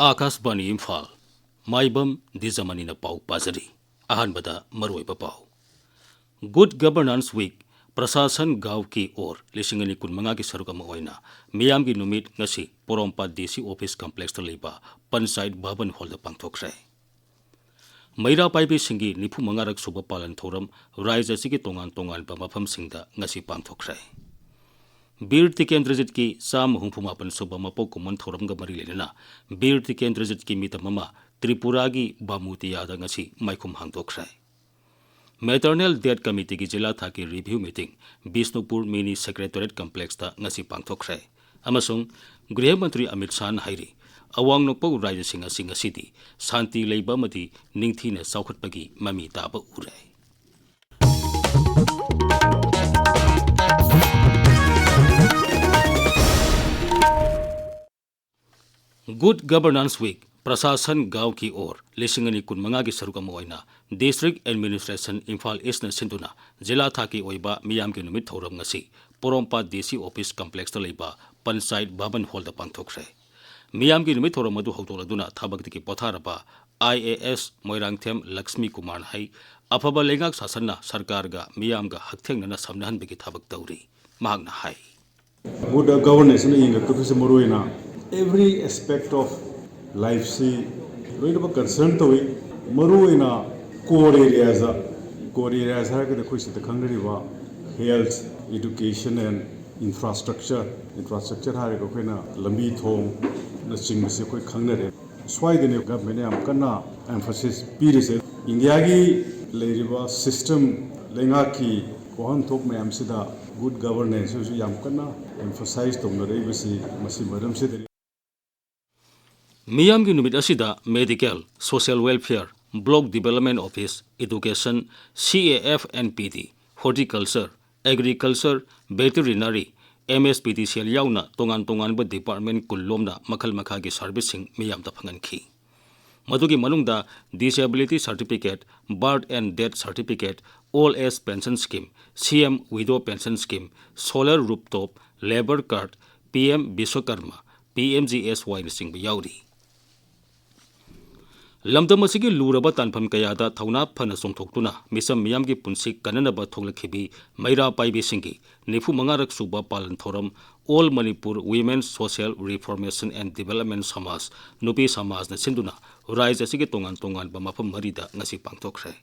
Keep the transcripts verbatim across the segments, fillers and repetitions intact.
ꯑꯥꯀꯥꯁꯕꯥꯅꯤ ꯏꯝꯐꯥꯜ, ꯃꯥꯏꯕꯝ ꯗꯤꯖꯃꯅꯤꯅ ꯄꯥꯎ ꯄꯥꯖꯔꯤ꯫ ꯑꯍꯥꯟꯕꯗ ꯃꯔꯨꯑꯣꯏꯕ ꯄꯥꯎ꯫ Good Governance Week, ꯄ꯭ꯔꯁꯥꯁꯟ ꯒꯥꯎ ꯀꯤ ꯑꯣꯔ ꯂꯤꯁꯤꯡ ꯑꯅꯤ ꯀꯨꯟꯃꯉꯥꯒꯤ ꯁꯔꯨꯛ ꯑꯃ ꯑꯣꯏꯅ ꯃꯤꯌꯥꯝꯒꯤ ꯅꯨꯃꯤꯠ ꯉꯁꯤ ꯄꯣꯔꯣꯝꯄꯥꯠ ꯗꯤ ꯁꯤ ꯑꯣꯐꯤꯁ ꯀꯝꯄ꯭ꯂꯦꯛꯁꯇ ꯂꯩꯕ ꯄꯟꯆꯥꯌꯠ ꯚꯕꯟ ꯍꯣꯜꯗ ꯄꯥꯡꯊꯣꯛꯈ꯭ꯔꯦ꯫ ꯃꯩꯔꯥ ꯄꯥꯏꯕꯤꯁꯤꯡꯒꯤ ꯅꯤꯐꯨ ꯃꯉꯥꯔꯛ ꯁꯨꯕ ꯄꯥꯂꯟ ꯊꯧꯔꯝ ꯔꯥꯖ꯭ꯌ ꯑꯁꯤꯒꯤ ꯇꯣꯉꯥꯟ ꯇꯣꯉꯥꯟꯕ ꯃꯐꯝꯁꯤꯡꯗ ꯉꯁꯤ ꯄꯥꯡꯊꯣꯛꯈ꯭ꯔꯦ꯫ ꯕꯤꯔ ꯇꯤꯀꯦꯟꯗ꯭ꯔꯖꯤꯠꯀꯤ ꯆꯥꯝꯃ ꯍꯨꯝꯐꯨ ꯃꯥꯄꯟ ꯁꯨꯕ ꯃꯄꯣꯛ ꯀꯨꯝꯑꯣꯟ ꯊꯧꯔꯝꯒ ꯃꯔꯤ ꯂꯩꯅꯅ ꯕꯤꯔ ꯇꯤꯀꯦꯟꯗ꯭ꯔꯖꯤꯠꯀꯤ ꯃꯤꯇꯝ ꯑꯃ ꯇ꯭ꯔꯤꯄꯨꯔꯥꯒꯤ ꯕꯥꯃꯨꯇꯤꯌꯥꯗ ꯉꯁꯤ ꯃꯥꯏꯈꯨꯝ ꯍꯥꯡꯗꯣꯛꯈ꯭ꯔꯦ꯫ Maternal Death Committeeꯒꯤ ꯖꯤꯂꯥ ꯊꯥꯛꯀꯤ review meeting Bishnupur mini secretariat complexꯇ ꯉꯁꯤ ꯄꯥꯡꯊꯣꯛꯈ꯭ꯔꯦ꯫ ꯑꯃꯁꯨꯡ ꯒ꯭ꯔꯤꯍ ꯃꯟꯇ꯭ꯔꯤ ꯑꯃꯤꯠ ꯁꯥꯍꯅ ꯍꯥꯏꯔꯤ, ꯑꯋꯥꯡ ꯅꯣꯡꯄꯣꯛ ꯔꯥꯖ꯭ꯌꯁꯤꯡ ꯑꯁꯤ ꯉꯁꯤꯗꯤ ꯁꯥꯟꯇꯤ ꯂꯩꯕ ꯑꯃꯗꯤ ꯅꯤꯡꯊꯤꯅ ꯆꯥꯎꯈꯠꯄꯒꯤ ꯃꯃꯤ ꯇꯥꯕ ꯎꯔꯦ꯫ Good Governance Week, ꯄ꯭ꯔꯁꯥꯁꯟ ꯒꯥꯎ ꯀꯤ ꯑꯣꯔ ꯂꯤꯁꯤꯡ ꯑꯅꯤ ꯀꯨꯟꯃꯉꯥꯒꯤ ꯁꯔꯨꯛ ꯑꯃ ꯑꯣꯏꯅ District Administration ꯏꯝꯐꯥꯜ ꯏꯁꯅ ꯁꯤꯟꯗꯨꯅ ꯖꯤꯂꯥ ꯊꯥꯛꯀꯤ ꯑꯣꯏꯕ ꯃꯤꯌꯥꯝꯒꯤ ꯅꯨꯃꯤꯠ ꯊꯧꯔꯝ ꯉꯁꯤ ꯄꯣꯔꯣꯝꯄꯥꯠ ꯗꯤ ꯁꯤ ꯑꯣꯐꯤꯁ ꯀꯝꯄ꯭ꯂꯦꯛꯁꯇ ꯂꯩꯕ ꯄꯟꯆꯥꯌꯠ ꯚꯕꯟ ꯍꯣꯜꯗ ꯄꯥꯡꯊꯣꯛꯈ꯭ꯔꯦ꯫ ꯃꯤꯌꯥꯝꯒꯤ ꯅꯨꯃꯤꯠ ꯊꯧꯔꯝ ꯑꯗꯨ ꯍꯧꯗꯣꯛꯂꯗꯨꯅ ꯊꯕꯛꯇꯒꯤ ꯄꯣꯊꯥꯔꯕ I A S Moirangthem Lakshmi ꯀꯨꯃꯥꯔꯅ ꯍꯥꯏ, ꯑꯐꯕ ꯂꯩꯉꯥꯛ ꯁꯥꯁꯟꯅ ꯁꯔꯀꯥꯔꯒ ꯃꯤꯌꯥꯝꯒ ꯍꯛꯊꯦꯡꯅꯅ ꯁꯝꯅꯍꯟꯕꯒꯤ ꯊꯕꯛ ꯇꯧꯔꯤ꯫ ꯃꯍꯥꯛꯅ ꯍꯥꯏ꯫ Good governance ꯅ ꯌꯦꯡꯂꯛꯀꯗꯣꯏꯁꯦ ꯃꯔꯨ ꯑꯣꯏꯅ every aspect of life ꯁꯤ ꯂꯣꯏꯅꯃꯛ concern ꯇꯧꯏ꯫ ꯃꯔꯨ ꯑꯣꯏꯅ core areas ꯗ, core areas ꯍꯥꯏꯔꯒꯗꯤ ꯑꯩꯈꯣꯏ ꯁꯤꯗ ꯈꯪꯅꯔꯤꯕ health, education and infrastructure, infrastructure ꯍꯥꯏꯔꯒ ꯑꯩꯈꯣꯏꯅ ꯂꯝꯕꯤ ꯊꯣꯡꯅꯆꯤꯡꯕꯁꯦ ꯑꯩꯈꯣꯏ ꯈꯪꯅꯔꯦ꯫ ꯁ꯭ꯋꯥꯏꯗꯅꯦ government ꯅ ꯌꯥꯝ ꯀꯟꯅ emphasis ꯄꯤꯔꯤꯁꯦ꯫ ꯏꯟꯗꯤꯌꯥꯒꯤ ꯂꯩꯔꯤꯕ system, ꯂꯩꯉꯥꯛꯀꯤ ꯋꯥꯍꯟꯊꯣꯛ ꯃꯌꯥꯝꯁꯤꯗ good governance ꯁꯤꯁꯨ ꯌꯥꯝ ꯀꯟꯅ emphasize ꯇꯧꯅꯔꯛꯏꯕꯁꯤ ꯃꯁꯤ ꯃꯔꯝꯁꯤꯗꯅꯤ꯫ ꯃꯤꯌꯥꯝꯒꯤ ꯅꯨꯃꯤꯠ ꯑꯁꯤꯗ medical, social welfare, block development office, education, C A F and P D, horticulture, agriculture, veterinary, M S P D C L ꯌꯥꯎꯅ ꯇꯣꯉꯥꯟ ꯇꯣꯉꯥꯟꯕ department ꯀꯨꯟ ꯂꯣꯝꯅ ꯃꯈꯜ ꯃꯈꯥꯒꯤ service ꯁꯤꯡ ꯃꯤꯌꯥꯝꯗ ꯐꯪꯍꯟꯈꯤ꯫ ꯃꯗꯨꯒꯤ ꯃꯅꯨꯡꯗ disability certificate, birth and death certificate, old age pension scheme, C M widow pension scheme, solar rooftop, labour card, P M Vishwakarma, P M G S Y ꯅꯆꯤꯡꯕ ꯌꯥꯎꯔꯤ꯫ ꯂꯝꯗꯝ ꯑꯁꯤꯒꯤ ꯂꯨꯔꯕ ꯇꯥꯟꯐꯝ ꯀꯌꯥꯗ ꯊꯧꯅꯥ ꯐꯅ ꯆꯣꯡꯊꯣꯛꯇꯨꯅ ꯃꯤꯆꯝ ꯃꯤꯌꯥꯝꯒꯤ ꯄꯨꯟꯁꯤ ꯀꯟꯅꯅꯕ ꯊꯣꯛꯂꯛꯈꯤꯕꯤ ꯃꯩꯔꯥ ꯄꯥꯏꯕꯤꯁꯤꯡꯒꯤ ꯅꯤꯐꯨ ꯃꯉꯥꯔꯛ ꯁꯨꯕ ꯄꯥꯂꯟ ꯊꯧꯔꯝ All Manipur Women Social Reformation and Development ꯁꯃꯥꯖ, ꯅꯨꯄꯤ ꯁꯃꯥꯖꯅ ꯁꯤꯟꯗꯨꯅ ꯔꯥꯏꯖ ꯑꯁꯤꯒꯤ ꯇꯣꯉꯥꯟ ꯇꯣꯉꯥꯟꯕ ꯃꯐꯝ ꯃꯔꯤꯗ ꯉꯁꯤ ꯄꯥꯡꯊꯣꯛꯈ꯭ꯔꯦ꯫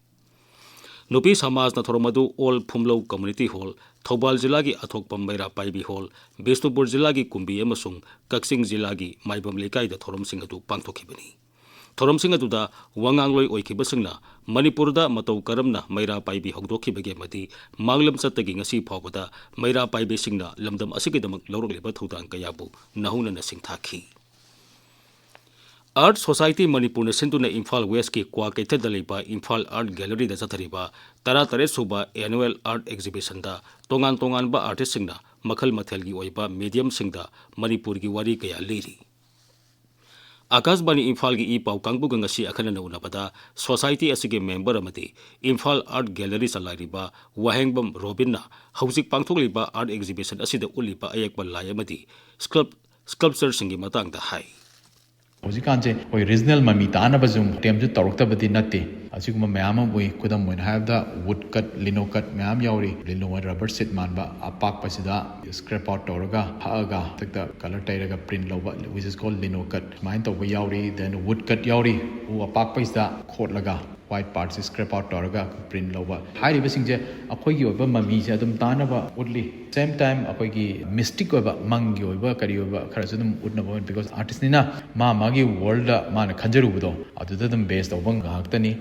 ꯅꯨꯄꯤ ꯁꯃꯥꯖꯅ ꯊꯧꯔꯝ ꯑꯗꯨ ꯑꯣꯜ ꯐꯨꯝꯂꯧ ꯀꯝꯃ꯭ꯌꯨꯅꯤꯇꯤ ꯍꯣꯜ, ꯊꯧꯕꯥꯜ ꯖꯤꯂꯥꯒꯤ ꯑꯊꯣꯛꯄꯝ ꯃꯩꯔꯥ ꯄꯥꯏꯕꯤ ꯍꯣꯜ, ꯕꯤꯁꯅꯨꯄꯨꯔ ꯖꯤꯂꯥꯒꯤ ꯀꯨꯝꯕꯤ ꯑꯃꯁꯨꯡ ꯀꯛꯆꯤꯡ ꯖꯤꯂꯥꯒꯤ ꯃꯥꯏꯕꯝ ꯂꯩꯀꯥꯏꯗ ꯊꯧꯔꯝꯁꯤꯡ ꯑꯗꯨ ꯄꯥꯡꯊꯣꯛꯈꯤꯕꯅꯤ꯫ ꯊꯧꯔꯝꯁꯤꯡ ꯑꯗꯨꯗ ꯋꯥꯉꯥꯡꯂꯣꯏ ꯑꯣꯏꯈꯤꯕꯁꯤꯡꯅ ꯃꯅꯤꯄꯨꯔꯗ ꯃꯇꯧ ꯀꯔꯝꯅ ꯃꯩꯔꯥ ꯄꯥꯏꯕꯤ ꯍꯧꯗꯣꯛꯈꯤꯕꯒꯦ ꯑꯃꯗꯤ ꯃꯥꯡꯂꯝ ꯆꯠꯇꯒꯤ ꯉꯁꯤ ꯐꯥꯎꯕꯗ ꯃꯩꯔꯥ ꯄꯥꯏꯕꯤꯁꯤꯡꯅ ꯂꯝꯗꯝ ꯑꯁꯤꯒꯤꯗꯃꯛ ꯂꯧꯔꯛꯂꯤꯕ ꯊꯧꯗꯥꯡ ꯀꯌꯥꯕꯨ ꯅꯧꯍꯧꯅꯅ ꯁꯤꯡꯊꯥꯈꯤ꯫ Art Society ꯃꯅꯤꯄꯨꯔꯅ ꯁꯤꯟꯗꯨꯅ ꯏꯝꯐꯥꯜ ꯋꯦꯁꯀꯤ ꯀ꯭ꯋꯥꯀꯩꯊꯦꯜꯗ ꯂꯩꯕ ꯏꯝꯐꯥꯜ Art Galleryꯗ ꯆꯠꯊꯔꯤꯕ ꯇꯔꯥꯇꯔꯦꯠ ꯁꯨꯕ Annual Art Exhibitionꯗ ꯇꯣꯉꯥꯟ ꯇꯣꯉꯥꯟꯕ artistꯁꯤꯡꯅ ꯃꯈꯜ ꯃꯊꯦꯜꯒꯤ ꯑꯣꯏꯕ mediumꯁꯤꯡꯗ ꯃꯅꯤꯄꯨꯔꯒꯤ ꯋꯥꯔꯤ ꯀꯌꯥ ꯂꯤꯔꯤ꯫ ꯑꯀꯥꯁꯕꯥꯅꯤ ꯏꯝꯐꯥꯜꯒꯤ ꯏ ꯄꯥꯎ ꯀꯥꯡꯕꯨꯒ ꯉꯁꯤ ꯑꯈꯟꯅꯅ ꯎꯅꯕꯗ society ꯑꯁꯤꯒꯤ member ꯑꯃꯗꯤ ꯏꯝꯐꯥꯜ Art Gallery ꯆꯂꯥꯏꯔꯤꯕ ꯋꯥꯍꯦꯡꯕꯝ ꯔꯣꯕꯤꯟꯅ ꯍꯧꯖꯤꯛ ꯄꯥꯡꯊꯣꯛꯂꯤꯕ art exhibition ꯑꯁꯤꯗ ꯎꯠꯂꯤꯕ ꯑꯌꯦꯛꯄ ꯂꯥꯏ ꯑꯃꯗꯤ sculpt-, sculptureꯁꯤꯡꯒꯤ ꯃꯇꯥꯡꯗ ꯍꯥꯏ꯫ ꯍꯧꯖꯤꯛꯀꯥꯟꯁꯦ ꯑꯩꯈꯣꯏ regional ꯃꯃꯤ ꯇꯥꯅꯕꯁꯨ ꯑꯇꯦꯝꯁꯨ ꯇꯧꯔꯛꯇꯕꯗꯤ ꯅꯠꯇꯦ꯫ ꯑꯁꯤꯒꯨꯝꯕ ꯃꯌꯥꯝ ꯑꯃ ꯎꯏ꯫ ꯈꯨꯗꯝ ꯑꯣꯏꯅ ꯍꯥꯏꯔꯕꯗ wood cut, lino cut ꯃꯌꯥꯝ ꯌꯥꯎꯔꯤ꯫ Lino rubber sheet ꯃꯥꯟꯕ ꯑꯄꯥꯛꯄꯁꯤꯗ scrape out ꯇꯧꯔꯒ ꯍꯛꯑꯒ ꯃꯊꯛꯇ colour ꯇꯩꯔꯒ print ꯂꯧꯕ, which is called lino cut꯫ ꯁꯨꯃꯥꯏꯅ ꯇꯧꯕ ꯌꯥꯎꯔꯤ꯫ Then wood cut ꯌꯥꯎꯔꯤ꯫ ꯎ ꯑꯄꯥꯛꯄꯁꯤꯗ ꯈꯣꯠꯂꯒ white partꯁꯤ scrape out ꯇꯧꯔꯒ print ꯂꯧꯕ꯫ ꯍꯥꯏꯔꯤꯕꯁꯤꯡꯁꯦ ꯑꯩꯈꯣꯏꯒꯤ ꯑꯣꯏꯕ ꯃꯃꯤꯁꯦ ꯑꯗꯨꯝ ꯇꯥꯅꯕ ꯎꯠꯂꯤ꯫ Same time ꯑꯩꯈꯣꯏꯒꯤ mystic ꯑꯣꯏꯕ, ꯃꯪꯒꯤ ꯑꯣꯏꯕ, ꯀꯔꯤ ꯑꯣꯏꯕ ꯈꯔꯁꯨ ꯑꯗꯨꯝ ꯎꯠꯅꯕ ꯑꯣꯏꯅ, because artistꯅꯤꯅ ꯃꯥ ꯃꯥꯒꯤ worldꯗ ꯃꯥꯅ ꯈꯟꯖꯔꯨꯕꯗꯣ ꯑꯗꯨꯗ ꯑꯗꯨꯝ base ꯇꯧꯕ ꯉꯥꯛꯇꯅꯤ꯫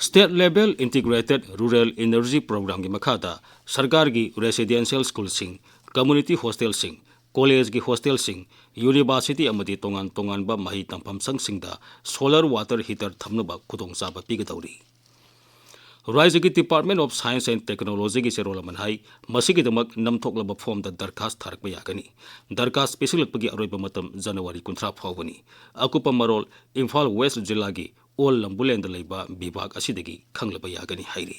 State level integrated rural energy programꯒꯤ ꯃꯈꯥꯗ ꯁꯔꯀꯥꯔꯒꯤ residential schoolꯁꯤꯡ, community hostelꯁꯤꯡ, collegeꯒꯤ hostelꯁꯤꯡ, university ꯑꯃꯗꯤ ꯇꯣꯉꯥꯟ ꯇꯣꯉꯥꯟꯕ ꯃꯍꯩ ꯇꯝꯐꯝ ꯁꯪꯁꯤꯡꯗ solar water heater ꯊꯝꯅꯕ ꯈꯨꯗꯣꯡꯆꯥꯕ ꯄꯤꯒꯗꯧꯔꯤ꯫ ꯔꯥꯖ꯭ꯌꯒꯤ Department of Science and Technologyꯒꯤ ꯆꯦꯔꯣꯜ ꯑꯃꯅ ꯍꯥꯏ, ꯃꯁꯤꯒꯤꯗꯃꯛ ꯅꯝꯊꯣꯛꯂꯕ formꯗ ꯗꯔꯈꯥꯁ ꯊꯥꯔꯛꯄ ꯌꯥꯒꯅꯤ꯫ ꯗꯔꯈꯥꯁ ꯄꯤꯁꯤꯜꯂꯛꯄꯒꯤ ꯑꯔꯣꯏꯕ ꯃꯇꯝ ꯖꯅꯋꯥꯔꯤ ꯀꯨꯟꯊ꯭ꯔꯥ ꯐꯥꯎꯕꯅꯤ꯫ ꯑꯀꯨꯞꯄ ꯃꯔꯣꯜ ꯏꯝꯐꯥꯜ ꯋꯦꯁ ꯖꯤꯂꯥꯒꯤ ꯑꯣꯜ ꯂꯝꯕꯨꯂꯦꯟꯗ ꯂꯩꯕ ꯕꯤꯚꯥꯒ ꯑꯁꯤꯗꯒꯤ ꯈꯪꯂꯕ ꯌꯥꯒꯅꯤ ꯍꯥꯏꯔꯤ꯫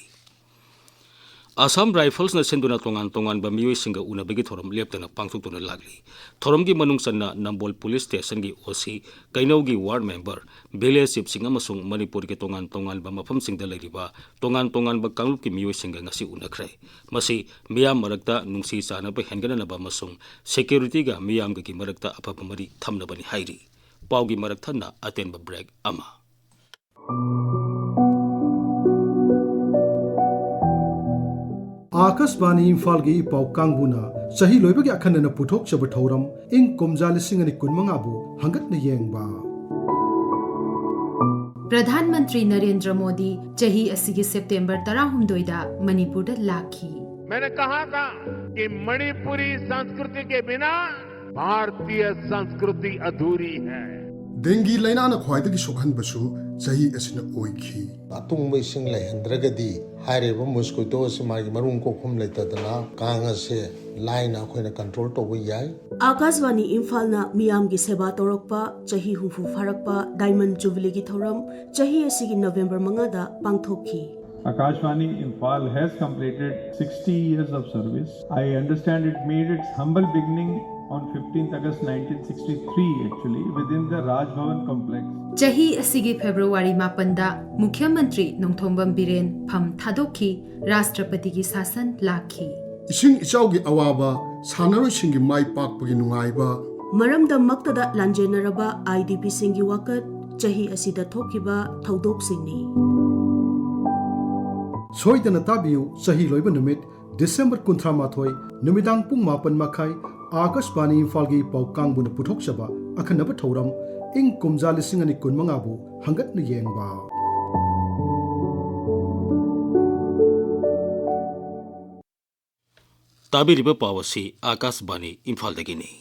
ꯑꯁꯥꯝ ꯔꯥꯏꯐꯜꯁꯅ ꯁꯤꯟꯗꯨꯅ ꯇꯣꯉꯥꯟ ꯇꯣꯉꯥꯟꯕ ꯃꯤꯑꯣꯏꯁꯤꯡꯒ ꯎꯅꯕꯒꯤ ꯊꯧꯔꯝ ꯂꯦꯞꯇꯅ ꯄꯥꯡꯊꯣꯛꯇꯨꯅ ꯂꯥꯛꯂꯤ꯫ ꯊꯧꯔꯝꯒꯤ ꯃꯅꯨꯡ ꯆꯟꯅ ꯅꯝꯕꯣꯜ ꯄꯨꯂꯤꯁ ꯁ꯭ꯇꯦꯁꯟꯒꯤ ꯑꯣ ꯁꯤ, ꯀꯩꯅꯧꯒꯤ ꯋꯥꯔꯗ ꯃꯦꯝꯕꯔ, ꯚꯤꯂꯦꯖ ꯆꯤꯐꯁꯤꯡ ꯑꯃꯁꯨꯡ ꯃꯅꯤꯄꯨꯔꯒꯤ ꯇꯣꯉꯥꯟ ꯇꯣꯉꯥꯟꯕ ꯃꯐꯝꯁꯤꯡꯗ ꯂꯩꯔꯤꯕ ꯇꯣꯉꯥꯟ ꯇꯣꯉꯥꯟꯕ ꯀꯥꯡꯂꯨꯞꯀꯤ ꯃꯤꯑꯣꯏꯁꯤꯡꯒ ꯉꯁꯤ ꯎꯅꯈ꯭ꯔꯦ꯫ ꯃꯁꯤ ꯃꯤꯌꯥꯝ ꯃꯔꯛꯇ ꯅꯨꯡꯁꯤ ꯆꯥꯟꯅꯕ ꯍꯦꯟꯒꯠꯅꯅꯕ ꯑꯃꯁꯨꯡ ꯁꯦꯀ꯭ꯌꯨꯔꯤꯇꯤꯒ ꯃꯤꯌꯥꯝꯒꯒꯤ ꯃꯔꯛꯇ ꯑꯐꯕ ꯃꯔꯤ ꯊꯝꯅꯕꯅꯤ ꯍꯥꯏꯔꯤ꯫ ꯄꯥꯎꯒꯤ ꯃꯔꯛ ꯊꯠꯅ ꯑꯇꯦꯟꯕ ꯕ꯭ꯔꯦꯛ ꯑꯃ꯫ ꯑꯥꯀꯥꯁꯕꯥꯅꯤ ꯏꯝꯐꯥꯜꯒꯤ ꯄꯥꯎ ꯀꯥꯡꯕꯨꯅ ꯆꯍꯤ ꯂꯣꯏꯕꯒꯤ ꯑꯈꯟꯅꯅ ꯄꯨꯊꯣꯛꯆꯕ ꯊꯧꯔꯝ ꯏꯪ ꯀꯨꯝꯖꯥ ꯂꯤꯁꯤꯡ ꯑꯅꯤ ꯀꯨꯟꯃꯉꯥꯕꯨ ꯍꯪꯒꯠꯅ ꯌꯦꯡꯕ꯫ ꯄ꯭ꯔꯙꯥꯟ ꯃꯟꯇ꯭ꯔꯤ ꯅꯔꯦꯟꯗ꯭ꯔ ꯃꯣꯗꯤ ꯆꯍꯤ ꯑꯁꯤꯒꯤ ꯁꯦꯞꯇꯦꯝꯕꯔ ꯇꯔꯥꯍꯨꯝꯗꯣꯏꯗ ꯃꯅꯤꯄꯨꯔꯗ ꯂꯥꯛꯈꯤ꯫ मैंने कहा था कि मणिपुरी संस्कृति के बिना भारतीय संस्कृति अधूरी है। ꯗꯦꯡꯒꯤ ꯂꯥꯏꯅꯥꯅ ꯈ꯭ꯋꯥꯏꯗꯒꯤ ꯁꯣꯛꯍꯟꯕꯁꯨ ꯆꯍꯤ ꯑꯁꯤꯅ ꯑꯣꯏꯈꯤ꯫ ꯑꯇꯨꯡꯕ ꯏꯁꯤꯡ ꯂꯩꯍꯟꯗ꯭ꯔꯒꯗꯤ ꯍꯥꯏꯔꯤꯕ ꯃꯣꯁꯀꯤꯇꯣ ꯑꯁꯤ ꯃꯥꯒꯤ ꯃꯔꯨꯝ ꯀꯣꯛꯐꯝ ꯂꯩꯇꯗꯅ ꯀꯥꯡ ꯑꯁꯦ ꯂꯥꯏꯅ ꯑꯩꯈꯣꯏꯅ ꯀꯟꯇ꯭ꯔꯣꯜ ꯇꯧꯕ ꯌꯥꯏ꯫ ꯑꯥꯀꯥꯁꯕꯥꯅꯤ ꯏꯝꯐꯥꯜꯅ ꯃꯤꯌꯥꯝꯒꯤ ꯁꯦꯕꯥ ꯇꯧꯔꯛꯄ ꯆꯍꯤ ꯍꯨꯝꯐꯨ ꯐꯥꯔꯛꯄ ꯗꯥꯏꯃꯟ ꯖꯨꯕꯤꯂꯤꯒꯤ ꯊꯧꯔꯝ ꯆꯍꯤ ꯑꯁꯤꯒꯤ ꯅꯕꯦꯝꯕꯔ ꯃꯉꯥꯗ ꯄꯥꯡꯊꯣꯛꯈꯤ꯫ Akashvani Imphal has completed sixty years of service. I understand it made its humble beginning on fifteenth August nineteen sixty-three, actually, within the Raj Bhavan complex. ꯆꯍꯤ ꯑꯁꯤꯒꯤ ꯐꯦꯕ꯭ꯔꯨꯋꯥꯔꯤ ꯃꯥꯄꯟꯗ ꯃꯨꯈ꯭ꯌ ꯃꯟꯇ꯭ꯔꯤ ꯅꯣꯡꯊꯣꯝꯕꯝ ꯕꯤꯔꯦꯟ ꯐꯝ ꯊꯥꯗꯣꯛꯈꯤ, ꯔꯥꯁꯇ꯭ꯔꯄꯇꯤꯒꯤ ꯁꯥꯁꯟ ꯂꯥꯛꯈꯤ꯫ ꯏꯁꯤꯡ ꯏꯆꯥꯎꯒꯤ ꯑꯋꯥꯕ, ꯁꯥꯟꯅꯔꯣꯏꯁꯤꯡꯒꯤ ꯃꯥꯏ ꯄꯥꯛꯄꯒꯤ ꯅꯨꯡꯉꯥꯏꯕ꯫ ꯃꯔꯝꯗꯝ ꯃꯛꯇꯗ ꯂꯥꯟꯖꯦꯟꯅꯔꯕ ꯑꯥꯏ ꯗꯤ ꯄꯤꯁꯤꯡꯒꯤ ꯋꯥꯀꯠ, ꯆꯍꯤ ꯑꯁꯤꯗ ꯊꯣꯛꯈꯤꯕ ꯊꯧꯗꯣꯛꯁꯤꯡꯅꯤ꯫ ꯁꯣꯏꯗꯅ ꯇꯥꯕꯤꯌꯨ, ꯆꯍꯤ ꯂꯣꯏꯕ ꯅꯨꯃꯤꯠ, ꯗꯤꯁꯦꯝꯕꯔ ꯀꯨꯟꯊ꯭ꯔꯥ ꯃꯥꯊꯣꯏ, ꯅꯨꯃꯤꯗꯥꯡ ꯄꯨꯡ ꯃꯥꯄꯟ ꯃꯈꯥꯏ, ꯑꯥꯀꯥꯁꯕꯥꯅꯤ ꯏꯝꯐꯥꯜꯒꯤ ꯄꯥꯎ ꯀꯥꯡꯕꯨꯅ ꯄꯨꯊꯣꯛꯆꯕ ꯑꯈꯟꯅꯕ ꯊꯧꯔꯝ, ꯏꯪ ꯀꯨꯝꯖꯥ ꯂꯤꯁꯤꯡ ꯑꯅꯤ ꯀꯨꯟꯃꯉꯥꯕꯨ ꯍꯪꯒꯠꯅ ꯌꯦꯡꯕ꯫ ꯇꯥꯕꯤꯔꯤꯕ ꯄꯥꯎ ꯑꯁꯤ ꯑꯥꯀꯥꯁꯕꯥꯅꯤ ꯏꯝꯐꯥꯜꯗꯒꯤꯅꯤ꯫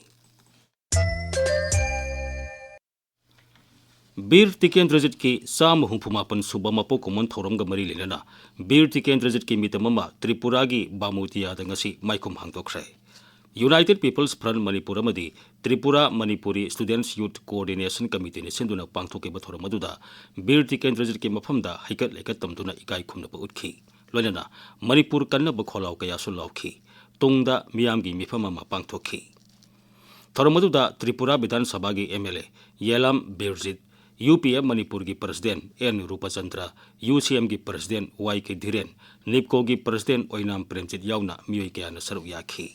ꯕꯤꯔ ꯇꯤꯀꯦꯟꯗ꯭ꯔꯖꯤꯠꯀꯤ ꯆꯥꯝꯃ ꯍꯨꯝꯐꯨ ꯃꯥꯄꯟ ꯁꯨꯕ ꯃꯄꯣꯛ ꯀꯨꯝꯑꯣꯟ ꯊꯧꯔꯝꯒ ꯃꯔꯤ ꯂꯩꯅꯅ ꯕꯤꯔ ꯇꯤꯀꯦꯟꯗ꯭ꯔꯖꯤꯠꯀꯤ ꯃꯤꯇꯝ ꯑꯃ ꯇ꯭ꯔꯤꯄꯨꯔꯥꯒꯤ ꯕꯥꯃꯨꯇꯤꯌꯥꯗ ꯉꯁꯤ ꯃꯥꯏꯈꯨꯝ ꯍꯥꯡꯗꯣꯛꯈ꯭ꯔꯦ꯫ United People's Front ꯃꯅꯤꯄꯨꯔ ꯑꯃꯗꯤ Tripura Manipuri Students Youth Coordination Committeeꯅ ꯁꯤꯟꯗꯨꯅ ꯄꯥꯡꯊꯣꯛꯈꯤꯕ ꯊꯧꯔꯝ ꯑꯗꯨꯗ ꯕꯤꯔ ꯇꯤꯀꯦꯟꯗ꯭ꯔꯖꯤꯠꯀꯤ ꯃꯐꯝꯗ ꯍꯩꯀꯠ ꯂꯩꯀꯠ ꯇꯝꯗꯨꯅ ꯏꯀꯥꯏ ꯈꯨꯝꯅꯕ ꯎꯠꯈꯤ꯫ ꯂꯣꯏꯅꯅ ꯃꯅꯤꯄꯨꯔ ꯀꯟꯅꯕ ꯈꯣꯜꯂꯥꯎ ꯀꯌꯥꯁꯨ ꯂꯥꯎꯈꯤ꯫ ꯇꯨꯡꯗ ꯃꯤꯌꯥꯝꯒꯤ ꯃꯤꯐꯝ ꯑꯃ ꯄꯥꯡꯊꯣꯛꯈꯤ꯫ ꯊꯧꯔꯝ ꯑꯗꯨꯗ ꯇ꯭ꯔꯤꯄꯨꯔꯥ ꯕꯤꯙꯥꯟ ꯁꯚꯥꯒꯤ M L A Yelam Birjit, U P F ꯃꯅꯤꯄꯨꯔꯒꯤ president N Rupchandra, U C ꯑꯦꯝꯒꯤ ꯄ꯭ꯔꯁꯤꯗꯦꯟ ꯋꯥꯏ ꯀꯦ ꯙꯤꯔꯦꯟ, ꯅꯤꯞꯀꯣꯒꯤ ꯄ꯭ꯔꯁꯤꯗꯦꯟ ꯑꯣꯏꯅꯥꯝ ꯄ꯭ꯔꯦꯝꯖꯤꯠ ꯌꯥꯎꯅ ꯃꯤꯑꯣꯏ ꯀꯌꯥꯅ ꯁꯔꯨꯛ ꯌꯥꯈꯤ꯫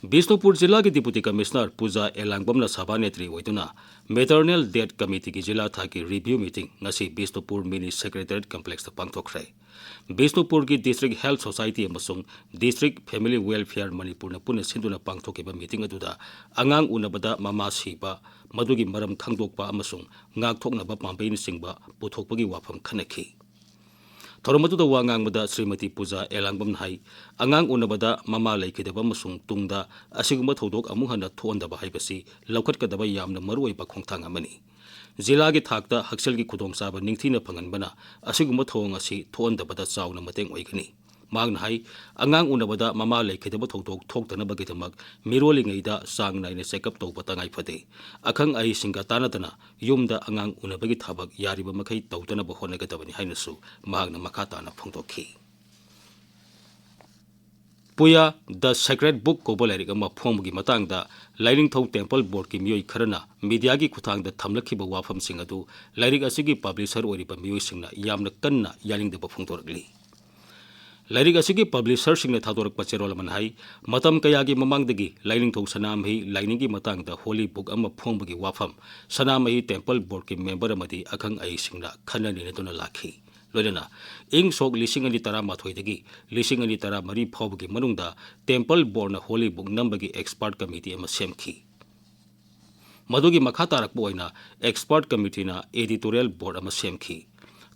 ꯕꯤꯁꯅꯨꯄꯨꯔ ꯖꯤꯂꯥꯒꯤ ꯗꯤꯄꯨꯇꯤ ꯀꯃꯤꯁꯅꯔ ꯄꯨꯖꯥ ꯑꯦꯂꯥꯡꯕꯝꯅ ꯁꯚꯥꯅꯦꯇ꯭ꯔꯤ ꯑꯣꯏꯗꯨꯅ ꯃꯦꯇꯔꯅꯦꯜ ꯗꯦꯠ ꯀꯃꯤꯇꯤꯒꯤ ꯖꯤꯂꯥ ꯊꯥꯛꯀꯤ ꯔꯤꯚ꯭ꯌꯨ ꯃꯤꯇꯤꯡ ꯉꯁꯤ ꯕꯤꯁꯅꯨꯄꯨꯔ ꯃꯤꯅꯤ ꯁꯦꯀ꯭ꯔꯦꯇꯔꯤꯌꯦꯠ ꯀꯝꯄ꯭ꯂꯦꯛꯁꯇ ꯄꯥꯡꯊꯣꯛꯈ꯭ꯔꯦ꯫ ꯕꯤꯁꯅꯨꯄꯨꯔꯒꯤ ꯗꯤꯁꯇ꯭ꯔꯤꯛ ꯍꯦꯜꯊ ꯁꯣꯁꯥꯏꯇꯤ ꯑꯃꯁꯨꯡ ꯗꯤꯁꯇ꯭ꯔꯤꯛ ꯐꯦꯃꯤꯂꯤ ꯋꯦꯜꯐꯤꯌꯔ ꯃꯅꯤꯄꯨꯔꯅ ꯄꯨꯟꯅ ꯁꯤꯟꯗꯨꯅ ꯄꯥꯡꯊꯣꯛꯈꯤꯕ ꯃꯤꯇꯤꯡ ꯑꯗꯨꯗ ꯑꯉꯥꯡ ꯎꯅꯕꯗ ꯃꯃꯥ ꯁꯤꯕ, ꯃꯗꯨꯒꯤ ꯃꯔꯝ ꯈꯪꯗꯣꯛꯄ ꯑꯃꯁꯨꯡ ꯉꯥꯛꯊꯣꯛꯅꯕ ꯄꯥꯝꯕꯩꯅꯆꯤꯡꯕ ꯄꯨꯊꯣꯛꯄꯒꯤ ꯋꯥꯐꯝ ꯈꯟꯅꯈꯤ꯫ ꯊꯧꯔꯝ ꯑꯗꯨꯗ ꯋꯥ ꯉꯥꯡꯕꯗ ꯁ꯭ꯔꯤꯃꯇꯤ ꯄꯨꯖꯥ ꯑꯦꯂꯥꯡꯕꯝꯅ ꯍꯥꯏ, ꯑꯉꯥꯡ ꯎꯅꯕꯗ ꯃꯃꯥ ꯂꯩꯈꯤꯗꯕ ꯑꯃꯁꯨꯡ ꯇꯨꯡꯗ ꯑꯁꯤꯒꯨꯝꯕ ꯊꯧꯗꯣꯛ ꯑꯃꯨꯛ ꯍꯟꯅ ꯊꯣꯛꯍꯟꯗꯕ ꯍꯥꯏꯕꯁꯤ ꯂꯧꯈꯠꯀꯗꯕ ꯌꯥꯝꯅ ꯃꯔꯨꯑꯣꯏꯕ ꯈꯣꯡꯊꯥꯡ ꯑꯃꯅꯤ꯫ ꯖꯤꯂꯥꯒꯤ ꯊꯥꯛꯇ ꯍꯛꯁꯦꯜꯒꯤ ꯈꯨꯗꯣꯡꯆꯥꯕ ꯅꯤꯡꯊꯤꯅ ꯐꯪꯍꯟꯕꯅ ꯑꯁꯤꯒꯨꯝꯕ ꯊꯧꯑꯣꯡ ꯑꯁꯤ ꯊꯣꯛꯍꯟꯗꯕꯗ ꯆꯥꯎꯅ ꯃꯇꯦꯡ ꯑꯣꯏꯒꯅꯤ꯫ ꯃꯍꯥꯛꯅ ꯍꯥꯏ, ꯑꯉꯥꯡ ꯎꯅꯕꯗ ꯃꯃꯥ ꯂꯩꯈꯤꯗꯕ ꯊꯧꯗꯣꯛ ꯊꯣꯛꯇꯅꯕꯒꯤꯗꯃꯛ ꯃꯤꯔꯣꯜꯂꯤꯉꯩꯗ ꯆꯥꯡ ꯅꯥꯏꯅ ꯆꯦꯛꯑꯞ ꯇꯧꯕ ꯇꯉꯥꯏ ꯐꯗꯦ꯫ ꯑꯈꯪ ꯑꯍꯩꯁꯤꯡꯒ ꯇꯥꯟꯅꯗꯅ ꯌꯨꯝꯗ ꯑꯉꯥꯡ ꯎꯅꯕꯒꯤ ꯊꯕꯛ ꯌꯥꯔꯤꯕ ꯃꯈꯩ ꯇꯧꯗꯅꯕ ꯍꯣꯠꯅꯒꯗꯕꯅꯤ ꯍꯥꯏꯅꯁꯨ ꯃꯍꯥꯛꯅ ꯃꯈꯥ ꯇꯥꯅ ꯐꯣꯡꯗꯣꯛꯈꯤ꯫ ꯄꯨꯌꯥ ꯗ ꯁꯦꯀ꯭ꯔꯦꯠ ꯕꯨꯛ ꯀꯧꯕ ꯂꯥꯏꯔꯤꯛ ꯑꯃ ꯐꯣꯡꯕꯒꯤ ꯃꯇꯥꯡꯗ ꯂꯥꯏꯅꯤꯡꯊꯧ ꯇꯦꯝꯄꯜ ꯕꯣꯔꯗꯀꯤ ꯃꯤꯑꯣꯏ ꯈꯔꯅ ꯃꯤꯗꯤꯌꯥꯒꯤ ꯈꯨꯠꯊꯥꯡꯗ ꯊꯝꯂꯛꯈꯤꯕ ꯋꯥꯐꯝꯁꯤꯡ ꯑꯗꯨ ꯂꯥꯏꯔꯤꯛ ꯑꯁꯤꯒꯤ ꯄꯕ꯭ꯂꯤꯁꯔ ꯑꯣꯏꯔꯤꯕ ꯃꯤꯑꯣꯏꯁꯤꯡꯅ ꯌꯥꯝꯅ ꯀꯟꯅ ꯌꯥꯅꯤꯡꯗꯕ ꯐꯣꯡꯗꯣꯔꯛꯂꯤ꯫ ꯂꯥꯏꯔꯤꯛ ꯑꯁꯤꯒꯤ ꯄꯕ꯭ꯂꯤꯁꯔꯁꯤꯡꯅ ꯊꯥꯗꯣꯔꯛꯄ ꯆꯦꯔꯣꯜ ꯑꯃꯅ ꯍꯥꯏ, ꯃꯇꯝ ꯀꯌꯥꯒꯤ ꯃꯃꯥꯡꯗꯒꯤ ꯂꯥꯏꯅꯤꯡꯊꯧ ꯁꯅꯥꯃꯍꯤ ꯂꯥꯏꯅꯤꯡꯒꯤ ꯃꯇꯥꯡꯗ ꯍꯣꯂꯤ ꯕꯨꯛ ꯑꯃ ꯐꯣꯡꯕꯒꯤ ꯋꯥꯐꯝ ꯁꯅꯥꯃꯍꯤ ꯇꯦꯝꯄꯜ ꯕꯣꯔꯗꯀꯤ ꯃꯦꯝꯕꯔ ꯑꯃꯗꯤ ꯑꯈꯪ ꯑꯍꯩꯁꯤꯡꯅ ꯈꯟꯅ ꯅꯩꯅꯗꯨꯅ ꯂꯥꯛꯈꯤ꯫ ꯂꯣꯏꯅꯅ ꯏꯪ ꯁꯣꯛ ꯂꯤꯁꯤꯡ ꯑꯅꯤ ꯇꯔꯥꯃꯥꯊꯣꯏꯗꯒꯤ ꯂꯤꯁꯤꯡ ꯑꯅꯤ ꯇꯔꯥꯃꯔꯤ ꯐꯥꯎꯕꯒꯤ ꯃꯅꯨꯡꯗ ꯇꯦꯝꯄꯜ ꯕꯣꯔꯗꯅ ꯍꯣꯂꯤ ꯕꯨꯛ ꯅꯝꯕꯒꯤ ꯑꯦꯛꯁꯄꯔꯠ ꯀꯃꯤꯇꯤ ꯑꯃ ꯁꯦꯝꯈꯤ꯫ ꯃꯗꯨꯒꯤ ꯃꯈꯥ ꯇꯥꯔꯛꯄ ꯑꯣꯏꯅ ꯑꯦꯛꯁꯄꯔꯠ ꯀꯃꯤꯇꯤꯅ ꯑꯦꯗꯤꯇꯣꯔꯤꯌꯦꯜ ꯕꯣꯔꯗ ꯑꯃ ꯁꯦꯝꯈꯤ꯫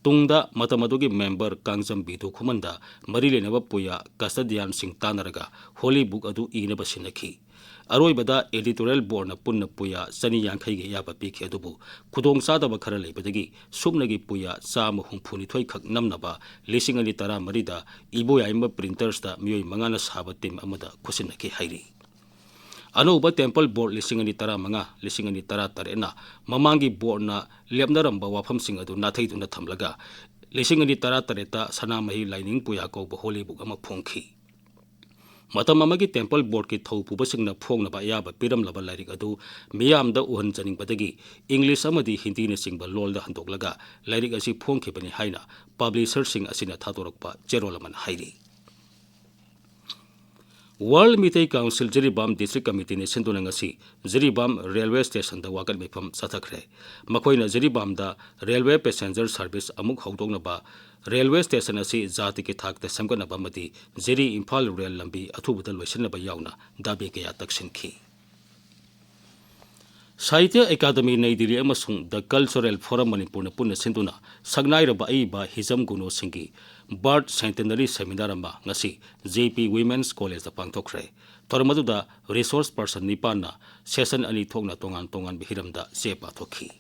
ꯇꯨꯡꯗ ꯃꯇꯝ ꯑꯗꯨꯒꯤ ꯃꯦꯝꯕꯔ ꯀꯥꯡꯖꯝ ꯕꯤꯗꯨ ꯈꯨꯃꯟꯗ ꯃꯔꯤ ꯂꯩꯅꯕ ꯄꯨꯌꯥ ꯀꯁꯇꯗꯤꯌꯥꯟꯁꯤꯡ ꯇꯥꯟꯅꯔꯒ ꯍꯣꯂꯤ ꯕꯨꯛ ꯑꯗꯨ ꯏꯅꯕ ꯁꯤꯟꯅꯈꯤ꯫ ꯑꯔꯣꯏꯕꯗ ꯑꯦꯗꯤꯇꯣꯔꯤꯌꯦꯜ ꯕꯣꯔꯗꯅ ꯄꯨꯟꯅ ꯄꯨꯌꯥ ꯆꯅꯤ ꯌꯥꯡꯈꯩꯒꯤ ꯑꯌꯥꯕ ꯄꯤꯈꯤ, ꯑꯗꯨꯕꯨ ꯈꯨꯗꯣꯡꯆꯥꯗꯕ ꯈꯔ ꯂꯩꯕꯗꯒꯤ ꯁꯨꯞꯅꯒꯤ ꯄꯨꯌꯥ ꯆꯥꯝꯃ ꯍꯨꯝꯐꯨꯅꯤꯊꯣꯏ ꯈꯛ ꯅꯝꯅꯕ ꯂꯤꯁꯤꯡ ꯑꯅꯤ ꯇꯔꯥꯃꯔꯤꯗ ꯏꯕꯣꯌꯥꯏꯃ ꯄ꯭ꯔꯤꯟꯇꯔꯁꯇ ꯃꯤꯑꯣꯏ ꯃꯉꯥꯅ ꯁꯥꯕ ꯇꯤꯝ ꯑꯃꯗ ꯈꯨꯠꯁꯤꯟꯅꯈꯤ ꯍꯥꯏꯔꯤ꯫ ꯑꯅꯧꯕ ꯇꯦꯝꯄꯜ ꯕꯣꯔꯗ ꯂꯤꯁꯤꯡ ꯑꯅꯤ ꯇꯔꯥꯃꯉꯥ, ꯂꯤꯁꯤꯡ ꯑꯅꯤ ꯇꯔꯥꯇꯔꯦꯠꯅ ꯃꯃꯥꯡꯒꯤ ꯕꯣꯔꯗꯅ ꯂꯦꯞꯅꯔꯝꯕ ꯋꯥꯐꯝꯁꯤꯡ ꯑꯗꯨ ꯅꯥꯊꯩꯗꯨꯅ ꯊꯝꯂꯒ, ꯂꯤꯁꯤꯡ ꯑꯅꯤ ꯇꯔꯥꯇꯔꯦꯠꯇ ꯁꯅꯥꯃꯍꯤ ꯂꯥꯏꯅꯤꯡ ꯄꯨꯌꯥ ꯀꯧꯕ ꯍꯣꯂꯤ ꯕꯨꯛ ꯑꯃ ꯐꯣꯡꯈꯤ꯫ ꯃꯇꯝ ꯑꯃꯒꯤ ꯇꯦꯝꯄꯜ ꯕꯣꯔꯗꯀꯤ ꯊꯧ ꯄꯨꯕꯁꯤꯡꯅ ꯐꯣꯡꯅꯕ ꯑꯌꯥꯕ ꯄꯤꯔꯝꯂꯕ ꯂꯥꯏꯔꯤꯛ ꯑꯗꯨ ꯃꯤꯌꯥꯝꯗ ꯎꯍꯟꯖꯅꯤꯡꯕꯗꯒꯤ ꯏꯪꯂꯤꯁ ꯑꯃꯗꯤ ꯍꯤꯟꯗꯤꯅꯆꯤꯡꯕ ꯂꯣꯜꯗ ꯍꯟꯗꯣꯛꯂꯒ ꯂꯥꯏꯔꯤꯛ ꯑꯁꯤ ꯐꯣꯡꯈꯤꯕꯅꯤ ꯍꯥꯏꯅ ꯄꯕ꯭ꯂꯤꯁꯔꯁꯤꯡ ꯑꯁꯤꯅ ꯊꯥꯗꯣꯔꯛꯄ ꯆꯦꯔꯣꯜ ꯑꯃꯅ ꯍꯥꯏꯔꯤ꯫ World Meitei council Jiribam district ꯀꯃꯤꯇꯤꯅ ꯁꯤꯟꯗꯨꯅ ꯉꯁꯤ ꯖꯤꯔꯤꯕꯥꯝ ꯔꯦꯜꯋꯦ ꯁ꯭ꯇꯦꯁꯟꯗ ꯋꯥꯀꯠ ꯃꯤꯐꯝ ꯆꯠꯊꯈ꯭ꯔꯦ꯫ ꯃꯈꯣꯏꯅ ꯖꯤꯔꯤꯕꯥꯝꯗ ꯔꯦꯜꯋꯦ ꯄꯦꯁꯦꯟꯖꯔ ꯁꯥꯔꯚꯤꯁ ꯑꯃꯨꯛ ꯍꯧꯗꯣꯛꯅꯕ, ꯔꯦꯜꯋꯦ ꯁ꯭ꯇꯦꯁꯟ ꯑꯁꯤ ꯖꯥꯇꯤꯒꯤ ꯊꯥꯛꯇ ꯁꯦꯝꯒꯠꯅꯕ ꯑꯃꯗꯤ ꯖꯤꯔꯤ ꯏꯝꯐꯥꯜ ꯔꯦꯜ ꯂꯝꯕꯤ ꯑꯊꯨꯕꯗ ꯂꯣꯏꯁꯤꯟꯅꯕ ꯌꯥꯎꯅ ꯗꯥꯕꯤ ꯀꯌꯥ ꯇꯛꯁꯤꯟꯈꯤ꯫ ꯁꯥꯍꯤꯇ꯭ꯌ ꯑꯦꯀꯥꯗꯃꯤ ꯅꯩ ꯗꯤꯜꯂꯤ ꯑꯃꯁꯨꯡ ꯗ ꯀꯜꯆꯔꯦꯜ ꯐꯣꯔꯝ ꯃꯅꯤꯄꯨꯔꯅ ꯄꯨꯟꯅ ꯁꯤꯟꯗꯨꯅ ꯁꯛꯅꯥꯏꯔꯕ ꯑꯏꯕ ꯍꯤꯖꯝ ꯒꯨꯅꯣꯁꯤꯡꯒꯤ ꯕꯥꯔꯠ ꯁꯦꯟꯇꯦꯅꯔꯤ ꯁꯦꯃꯤꯅꯥꯔ ꯑꯃ ꯉꯁꯤ ꯖꯦ ꯄꯤ ꯋꯤꯃꯦꯟꯁ ꯀꯣꯂꯦꯖꯇ ꯄꯥꯡꯊꯣꯛꯈ꯭ꯔꯦ꯫ ꯊꯧꯔꯝ ꯑꯗꯨꯗ ꯔꯤꯁꯣꯔꯁ ꯄꯔꯁꯟ ꯅꯤꯄꯥꯟꯅ ꯁꯦꯁꯟ ꯑꯅꯤ ꯊꯣꯛꯅ ꯇꯣꯉꯥꯟ ꯇꯣꯉꯥꯟꯕ ꯍꯤꯔꯝꯗ ꯆꯦ ꯄꯥꯊꯣꯛꯈꯤ꯫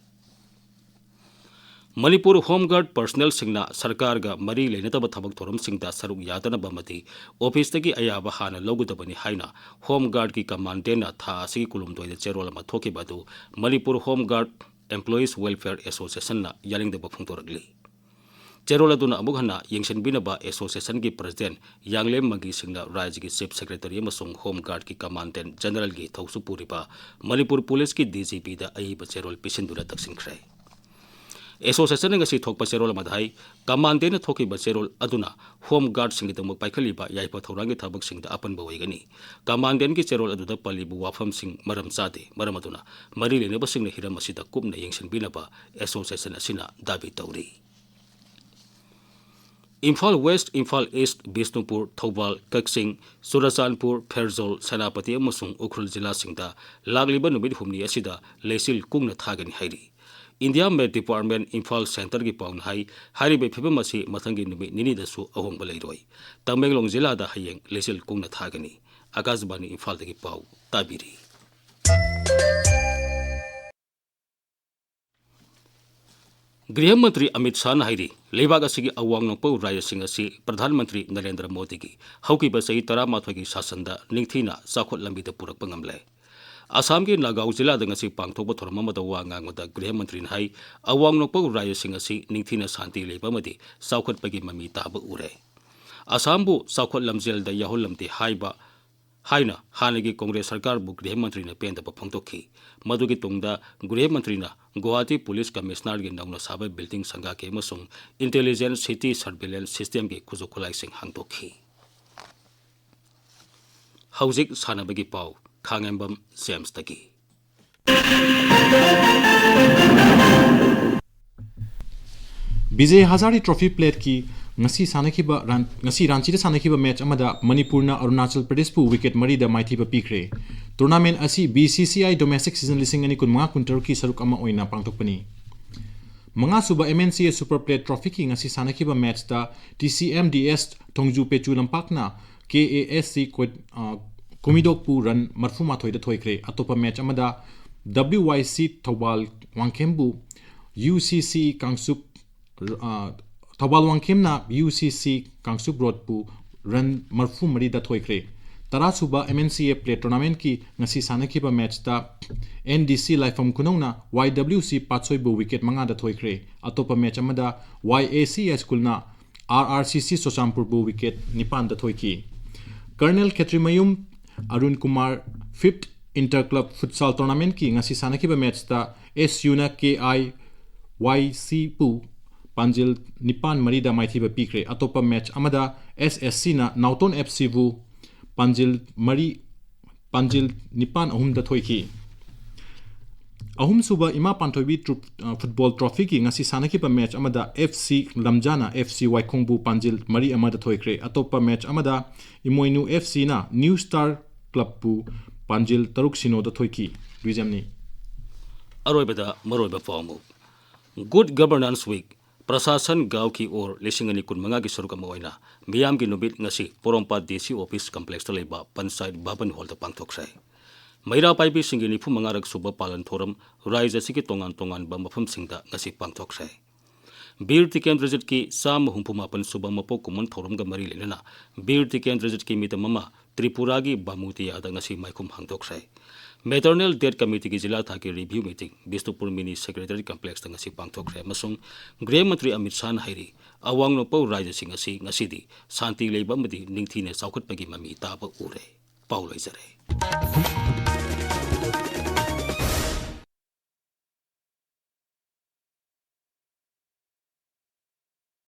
ꯃꯅꯤꯄꯨꯔ ꯍꯣꯝ ꯒꯥꯔꯗ ꯄꯔꯁꯅꯦꯜꯁꯤꯡꯅ ꯁꯔꯀꯥꯔꯒ ꯃꯔꯤ ꯂꯩꯅꯗꯕ ꯊꯕꯛ ꯊꯧꯔꯝꯁꯤꯡꯗ ꯁꯔꯨꯛ ꯌꯥꯗꯅꯕ ꯑꯃꯗꯤ ꯑꯣꯐꯤꯁꯇꯒꯤ ꯑꯌꯥꯕ ꯍꯥꯟꯅ ꯂꯧꯒꯗꯕꯅꯤ ꯍꯥꯏꯅ ꯍꯣꯝ ꯒꯥꯔꯗꯀꯤ ꯀꯃꯥꯟꯗꯦꯟꯅ ꯊꯥ ꯑꯁꯤꯒꯤ ꯀꯨꯟꯍꯨꯝꯗꯣꯏꯗ ꯆꯦꯔꯣꯜ ꯑꯃ ꯊꯣꯛꯈꯤꯕ ꯑꯗꯨ ꯃꯅꯤꯄꯨꯔ ꯍꯣꯝ ꯒꯥꯔꯗ ꯑꯦꯝꯄ꯭ꯂꯣꯌꯤꯁ ꯋꯦꯜꯐꯤꯌꯔ ꯑꯦꯁꯣꯁꯤꯌꯦꯁꯟꯅ ꯌꯥꯅꯤꯡꯗꯕ ꯐꯣꯡꯗꯣꯔꯛꯂꯤ꯫ ꯆꯦꯔꯣꯜ ꯑꯗꯨꯅ ꯑꯃꯨꯛ ꯍꯟꯅ ꯌꯦꯡꯁꯤꯟꯕꯤꯅꯕ ꯑꯦꯁꯣꯁꯤꯌꯦꯁꯟꯒꯤ ꯄ꯭ꯔꯁꯤꯗꯦꯟꯠ ꯌꯥꯡꯂꯦꯝ ꯃꯪꯒꯤ ꯁꯤꯡꯅ ꯔꯥꯖ꯭ꯌꯒꯤ ꯆꯤꯐ ꯁꯦꯀ꯭ꯔꯦꯇꯔꯤ ꯑꯃꯁꯨꯡ ꯍꯣꯝ ꯒꯥꯔꯗꯀꯤ ꯀꯃꯥꯟꯗꯦꯟꯠ ꯖꯦꯅꯔꯦꯜꯒꯤ ꯊꯧꯁꯨ ꯄꯨꯔꯤꯕ ꯃꯅꯤꯄꯨꯔ ꯄꯨꯂꯤꯁꯀꯤ ꯗꯤ ꯖꯤ ꯄꯤꯗ ꯑꯏꯕ ꯆꯦꯔꯣꯜ ꯄꯤꯁꯤꯟꯗꯨꯅ ꯇꯛꯁꯤꯟꯈ꯭ꯔꯦ꯫ ꯑꯦꯁꯣꯁꯤꯌꯦꯁꯟꯅ ꯉꯁꯤ ꯊꯣꯛꯄ ꯆꯦꯔꯣꯜ ꯑꯃꯗ ꯍꯥꯏ, ꯀꯃꯥꯟꯗꯦꯟꯠꯅ ꯊꯣꯛꯈꯤꯕ ꯆꯦꯔꯣꯜ ꯑꯗꯨꯅ ꯍꯣꯝ ꯒꯥꯔꯗꯁꯤꯡꯒꯤꯗꯃꯛ ꯄꯥꯏꯈꯠꯂꯤꯕ ꯌꯥꯏꯐ ꯊꯧꯔꯥꯡꯒꯤ ꯊꯕꯛꯁꯤꯡꯗ ꯑꯄꯟꯕ ꯑꯣꯏꯒꯅꯤ꯫ ꯀꯃꯥꯟꯗꯦꯟꯠꯀꯤ ꯆꯦꯔꯣꯜ ꯑꯗꯨꯗ ꯄꯜꯂꯤꯕ ꯋꯥꯐꯝꯁꯤꯡ ꯃꯔꯝ ꯆꯥꯗꯦ꯫ ꯃꯔꯝ ꯑꯗꯨꯅ ꯃꯔꯤ ꯂꯩꯅꯕꯁꯤꯡꯅ ꯍꯤꯔꯝ ꯑꯁꯤꯗ ꯀꯨꯞꯅ ꯌꯦꯡꯁꯤꯟꯕꯤꯅꯕ ꯑꯦꯁꯣꯁꯤꯌꯦꯁꯟ ꯑꯁꯤꯅ ꯗꯥꯕꯤ ꯇꯧꯔꯤ꯫ ꯏꯝꯐꯥꯜ ꯋꯦꯁ꯭ꯠ, ꯏꯝꯐꯥꯜ ꯏꯁ꯭ꯠ, ꯕꯤꯁꯅꯨꯄꯨꯔ, ꯊꯧꯕꯥꯜ, ꯀꯛꯆꯤꯡ, ꯆꯨꯔꯆꯥꯟꯄꯨꯔ, ꯐꯦꯔꯖꯣꯜ, ꯁꯦꯅꯥꯄꯇꯤ ꯑꯃꯁꯨꯡ ꯎꯈ꯭ꯔꯨꯜ ꯖꯤꯂꯥꯁꯤꯡꯗ ꯂꯥꯛꯂꯤꯕ ꯅꯨꯃꯤꯠ ꯍꯨꯝꯅꯤ ꯑꯁꯤꯗ ꯂꯩꯆꯤꯜ ꯀꯨꯡꯅ ꯊꯥꯒꯅꯤ ꯍꯥꯏꯔꯤ꯫ ꯏꯟꯗꯤꯌꯥ ꯃꯦꯠ ꯗꯤꯄꯥꯔꯠꯃꯦꯟꯠ ꯏꯝꯐꯥꯜ ꯁꯦꯟꯇꯔꯒꯤ ꯄꯥꯎꯅ ꯍꯥꯏ, ꯍꯥꯏꯔꯤꯕ ꯐꯤꯕꯝ ꯑꯁꯤ ꯃꯊꯪꯒꯤ ꯅꯨꯃꯤꯠ ꯅꯤꯅꯤꯗꯁꯨ ꯑꯍꯣꯡꯕ ꯂꯩꯔꯣꯏ꯫ ꯇꯃꯦꯡꯂꯣꯡ ꯖꯤꯂꯥꯗ ꯍꯌꯦꯡ ꯂꯩꯆꯤꯜ ꯀꯨꯡꯅ ꯊꯥꯒꯅꯤ꯫ ꯑꯀꯥꯁꯕꯥꯅꯤ ꯏꯝꯐꯥꯜꯗꯒꯤ ꯄꯥꯎ ꯇꯥꯕꯤꯔꯤ꯫ ꯒ꯭ꯔꯤꯍ ꯃꯟꯇ꯭ꯔꯤ ꯑꯃꯤꯠ ꯁꯥꯍꯅ ꯍꯥꯏꯔꯤ, ꯂꯩꯕꯥꯛ ꯑꯁꯤꯒꯤ ꯑꯋꯥꯡ ꯅꯣꯡꯄꯣꯛ ꯔꯥꯖ꯭ꯌꯁꯤꯡ ꯑꯁꯤ ꯄ꯭ꯔꯙꯥꯟ ꯃꯟꯇ꯭ꯔꯤ ꯅꯔꯦꯟꯗ꯭ꯔ ꯃꯣꯗꯤꯒꯤ ꯍꯧꯈꯤꯕ ꯆꯍꯤ ꯇꯔꯥꯃꯥꯊꯣꯏꯒꯤ ꯁꯥꯁꯟꯗ ꯅꯤꯡꯊꯤꯅ ꯆꯥꯎꯈꯠ ꯂꯝꯕꯤꯗ ꯄꯨꯔꯛꯄ ꯉꯝꯂꯦ꯫ ꯑꯁꯥꯝꯒꯤ ꯅꯥꯒꯥꯎ ꯖꯤꯂꯥꯗ ꯉꯁꯤ ꯄꯥꯡꯊꯣꯛꯄ ꯊꯧꯔꯝ ꯑꯃꯗ ꯋꯥ ꯉꯥꯡꯕꯗ ꯒ꯭ꯔꯤꯍ ꯃꯟꯇ꯭ꯔꯤꯅ ꯍꯥꯏ, ꯑꯋꯥꯡ ꯅꯣꯛꯄ ꯔꯥꯖ꯭ꯌꯁꯤꯡ ꯑꯁꯤ ꯅꯤꯡꯊꯤꯅ ꯁꯥꯟꯇꯤ ꯂꯩꯕ ꯑꯃꯗꯤ ꯆꯥꯎꯈꯠꯄꯒꯤ ꯃꯃꯤ ꯇꯥꯕ ꯎꯔꯦ꯫ ꯑꯁꯥꯝꯕꯨ ꯆꯥꯎꯈꯠ ꯂꯝꯖꯦꯜꯗ ꯌꯥꯎꯍꯜꯂꯝꯗꯦ ꯍꯥꯏꯕ ꯍꯥꯏꯅ ꯍꯥꯟꯅꯒꯤ ꯀꯣꯡꯒ꯭ꯔꯦꯁ ꯁꯔꯀꯥꯔꯕꯨ ꯒ꯭ꯔꯤꯍ ꯃꯟꯇ꯭ꯔꯤꯅ ꯄꯦꯟꯗꯕ ꯐꯣꯡꯗꯣꯛꯈꯤ꯫ ꯃꯗꯨꯒꯤ ꯇꯨꯡꯗ ꯒ꯭ꯔꯤꯍ ꯃꯟꯇ꯭ꯔꯤꯅ ꯒꯨꯋꯥꯍꯥꯇꯤ ꯄꯨꯂꯤꯁ ꯀꯃꯤꯁꯅꯔꯒꯤ ꯅꯧꯅ ꯁꯥꯕ ꯕꯤꯜꯗꯤꯡ ꯁꯪꯒꯥꯈꯤ ꯑꯃꯁꯨꯡ ꯏꯟꯇꯦꯂꯤꯖꯦꯟꯁ ꯁꯤꯇꯤ ꯁꯔꯚꯤꯂꯦꯟꯁ ꯁꯤꯁꯇꯦꯝꯒꯤ ꯈꯨꯠꯁꯨ ꯈꯨꯠꯂꯥꯏꯁꯤꯡ ꯍꯥꯡꯗꯣꯛꯈꯤ꯫ ꯍꯧꯖꯤꯛ ꯁꯥꯟꯅꯕꯒꯤ ꯄꯥꯎ, ꯈꯥꯉꯦꯝꯕꯝ ꯖꯦꯝꯁꯇꯒꯤ꯫ ꯕꯤꯖꯦ ꯍꯖꯥꯔꯤ ꯇ꯭ꯔꯣꯐꯤ ꯄ꯭ꯂꯦꯠꯀꯤ ꯉꯁꯤ ꯁꯥꯟꯅꯈꯤꯕ ꯔꯥꯟ-, ꯉꯁꯤ ꯔꯥꯟꯆꯤꯗ ꯁꯥꯟꯅꯈꯤꯕ ꯃꯦꯆ ꯑꯃꯗ ꯃꯅꯤꯄꯨꯔꯅ ꯑꯔꯨꯅꯥꯆꯜ ꯄ꯭ꯔꯗꯦꯁꯄꯨ ꯋꯤꯀꯦꯠ ꯃꯔꯤꯗ ꯃꯥꯏꯊꯤꯕ ꯄꯤꯈ꯭ꯔꯦ꯫ ꯇꯣꯔꯅꯥꯃꯦꯟ ꯑꯁꯤ B C C I domestic season ꯂꯤꯁꯤꯡ ꯑꯅꯤ ꯀꯨꯟꯃꯉꯥ ꯀꯨꯟꯇꯔꯨꯛꯀꯤ ꯁꯔꯨꯛ ꯑꯃ ꯑꯣꯏꯅ ꯄꯥꯡꯊꯣꯛꯄꯅꯤ꯫ ꯃꯉꯥꯁꯨꯕ ꯑꯦꯝ ꯑꯦꯟ ꯁꯤ ꯑꯦ ꯁꯨꯄꯔ ꯄ꯭ꯂꯦꯠ ꯇ꯭ꯔꯣꯐꯤꯒꯤ ꯉꯁꯤ ꯁꯥꯟꯅꯈꯤꯕ ꯃꯦꯆꯇ T C M D S Thongju ꯄꯦꯆꯨ ꯂꯝꯄꯥꯛꯅ K A S C ꯀꯣꯏ-, ꯑ, ꯀꯨꯃꯤꯗꯣꯛꯄꯨ ꯔꯟ ꯃꯔꯤꯐꯨ ꯃꯥꯊꯣꯏꯗ ꯊꯣꯏꯈ꯭ꯔꯦ꯫ ꯑꯇꯣꯞꯄ ꯃꯦꯆ ꯑꯃꯗ ꯗꯕ꯭ꯂꯤꯎ ꯋꯥꯏ ꯁꯤ ꯊꯧꯕꯥꯜ ꯋꯥꯡꯈꯦꯝꯕꯨ ꯌꯨ ꯁꯤ ꯁꯤ ꯀꯥꯡꯆꯨꯞ, ꯑ, ꯊꯧꯕꯥꯜ ꯋꯥꯡꯈꯦꯝꯅ ꯌꯨ ꯁꯤ ꯁꯤ ꯀꯥꯡꯆꯨꯞ ꯔꯣꯗꯄꯨ ꯔꯟ ꯃꯔꯤꯐꯨ ꯃꯔꯤꯗ ꯊꯣꯏꯈ꯭ꯔꯦ꯫ ꯇꯔꯥꯁꯨꯕ ꯑꯦꯝ ꯑꯦꯟ ꯁꯤ ꯑꯦ ꯄ꯭ꯂꯦꯠ ꯇꯣꯔꯅꯥꯃꯦꯟꯠꯀꯤ ꯉꯁꯤ ꯁꯥꯟꯅꯈꯤꯕ ꯃꯦꯆꯇ ꯑꯦꯟ ꯗꯤ ꯁꯤ ꯂꯥꯏꯐꯝ ꯈꯨꯅꯧꯅ ꯋꯥꯏ ꯗꯕ꯭ꯂꯤꯎ ꯁꯤ ꯄꯥꯠꯁꯣꯏꯕꯨ ꯋꯤꯀꯦꯠ ꯃꯉꯥꯗ ꯊꯣꯏꯈ꯭ꯔꯦ꯫ ꯑꯇꯣꯞꯄ ꯃꯦꯆ ꯑꯃꯗ ꯋꯥꯏ ꯑꯦ ꯁꯤ ꯍꯥꯏ ꯁ꯭ꯀꯨꯜꯅ ꯑꯥꯔ ꯑꯥꯔ ꯁꯤ ꯁꯤ ꯆꯨꯔꯆꯥꯟꯄꯨꯔꯕꯨ ꯋꯤꯀꯦꯠ ꯅꯤꯄꯥꯟꯗ ꯊꯣꯏꯈꯤ꯫ ꯀꯔꯅꯦꯜ ꯈꯦꯇ꯭ꯔꯤꯃꯌꯨꯝ Arun Kumar fifth enter club ꯐꯨꯠꯁꯥꯜ ꯇꯣꯔꯅꯥꯃꯦꯟꯠꯀꯤ ꯉꯁꯤ ꯁꯥꯟꯅꯈꯤꯕ ꯃꯦꯆꯇ ꯑꯦꯁ ꯌꯨꯅ ꯀꯦ ꯑꯥꯏ ꯋꯥꯏ ꯁꯤꯕꯨ ꯄꯥꯟꯖꯤꯜ ꯅꯤꯄꯥꯟ ꯃꯔꯤꯗ ꯃꯥꯏꯊꯤꯕ ꯄꯤꯈ꯭ꯔꯦ꯫ ꯑꯇꯣꯞꯄ ꯃꯦꯆ ꯑꯃꯗ ꯑꯦꯁ ꯑꯦꯁ ꯁꯤꯅ ꯅꯥꯎꯇꯣꯟ ꯑꯦꯐ ꯁꯤꯕꯨ ꯄꯥꯟꯖꯤꯜ ꯃꯔꯤ, ꯄꯥꯟꯖꯤꯜ ꯅꯤꯄꯥꯟ ꯑꯍꯨꯝꯗ ꯊꯣꯏꯈꯤ꯫ ꯑꯍꯨꯝꯁꯨꯕ ꯏꯃꯥ ꯄꯥꯟꯊꯣꯏꯕꯤ ꯇ꯭ꯔꯨꯞ-, ꯑ, ꯐꯨꯠꯕꯣꯜ ꯇ꯭ꯔꯣꯐꯤꯒꯤ ꯉꯁꯤ ꯁꯥꯟꯅꯈꯤꯕ ꯃꯦꯆ ꯑꯃꯗ ꯑꯦꯐ ꯁꯤ ꯂꯝꯖꯥꯅ ꯑꯦꯐ ꯁꯤ ꯋꯥꯏꯈꯣꯡꯕꯨ ꯄꯥꯟꯖꯤꯜ ꯃꯔꯤ ꯑꯃꯗ ꯊꯣꯏꯈ꯭ꯔꯦ꯫ ꯑꯇꯣꯞꯄ ꯃꯦꯆ ꯑꯃꯗ ꯏꯃꯣꯏꯅꯨ ꯑꯦꯐ ꯁꯤꯅ ꯅ꯭ꯌꯨ ꯁ꯭ꯇꯥꯔ ꯀ꯭ꯂꯕꯄꯨ ꯄꯥꯟꯖꯤꯜ ꯇꯔꯨꯛ ꯁꯤꯅꯣꯗ ꯊꯣꯏꯈꯤ꯫ ꯂꯨꯏꯖꯝꯅꯤ꯫ ꯑꯔꯣꯏꯕꯗ ꯃꯔꯨꯑꯣꯏꯕ ꯄꯥꯎ ꯑꯃꯨꯛ꯫ ꯒꯨꯗ ꯒꯕꯔꯅꯥꯟꯁ ꯋꯤꯛ, ꯄ꯭ꯔꯁꯥꯁꯟ ꯒꯥꯎ ꯀꯤ ꯑꯣꯔ ꯂꯤꯁꯤꯡ ꯑꯅꯤ ꯀꯨꯟꯃꯉꯥꯒꯤ ꯁꯔꯨꯛ ꯑꯃ ꯑꯣꯏꯅ ꯃꯤꯌꯥꯝꯒꯤ ꯅꯨꯃꯤꯠ ꯉꯁꯤ ꯄꯣꯔꯣꯝꯄꯥꯠ ꯗꯤ ꯁꯤ ꯑꯣꯐꯤꯁ ꯀꯝꯄ꯭ꯂꯦꯛꯁꯇ ꯂꯩꯕ ꯄꯟꯆꯥꯌꯠ ꯚꯕꯟ ꯍꯣꯜꯗ ꯄꯥꯡꯊꯣꯛꯈ꯭ꯔꯦ꯫ ꯃꯩꯔꯥ ꯄꯥꯏꯕꯤꯁꯤꯡꯒꯤ ꯅꯤꯐꯨ ꯃꯉꯥꯔꯛ ꯁꯨꯕ ꯄꯥꯂꯟ ꯊꯧꯔꯝ ꯔꯥꯖ꯭ꯌ ꯑꯁꯤꯒꯤ ꯇꯣꯉꯥꯟ ꯇꯣꯉꯥꯟꯕ ꯃꯐꯝꯁꯤꯡꯗ ꯉꯁꯤ ꯄꯥꯡꯊꯣꯛꯈ꯭ꯔꯦ꯫ ꯕꯤꯔ ꯇꯤꯀꯦꯟꯗ꯭ꯔꯖꯤꯠꯀꯤ ꯆꯥꯝꯃ ꯍꯨꯝꯐꯨ ꯃꯥꯄꯟ ꯁꯨꯕ ꯃꯄꯣꯛ ꯀꯨꯝꯑꯣꯟ ꯊꯧꯔꯝꯒ ꯃꯔꯤ ꯂꯩꯅꯅ ꯕꯤꯔ ꯇꯤꯀꯦꯟꯗ꯭ꯔꯖꯤꯠꯀꯤ ꯃꯤꯇꯝ ꯑꯃ ꯇ꯭ꯔꯤꯄꯨꯔꯥꯒꯤ ꯕꯥꯃꯨꯇꯤꯌꯥꯗ ꯉꯁꯤ ꯃꯥꯏꯈꯨꯝ ꯍꯥꯡꯗꯣꯛꯈ꯭ꯔꯦ꯫ Maternal Death Committeeꯒꯤ ꯖꯤꯂꯥ ꯊꯥꯛꯀꯤ review meeting Bishnupur Mini Secretariat Complexꯇ ꯉꯁꯤ ꯄꯥꯡꯊꯣꯛꯈ꯭ꯔꯦ ꯑꯃꯁꯨꯡ ꯒ꯭ꯔꯤꯍ ꯃꯟꯇ꯭ꯔꯤ ꯑꯃꯤꯠ ꯁꯥꯍꯅ ꯍꯥꯏꯔꯤ, ꯑꯋꯥꯡ ꯅꯣꯡꯄꯣꯛ ꯔꯥꯖ꯭ꯌꯁꯤꯡ ꯑꯁꯤ ꯉꯁꯤꯗꯤ ꯁꯥꯟꯇꯤ ꯂꯩꯕ ꯑꯃꯗꯤ ꯅꯤꯡꯊꯤꯅ ꯆꯥꯎꯈꯠꯄꯒꯤ ꯃꯃꯤ ꯇꯥꯕ ꯎꯔꯦ꯫ ꯄꯥꯎ ꯂꯣꯏꯖꯔꯦ꯫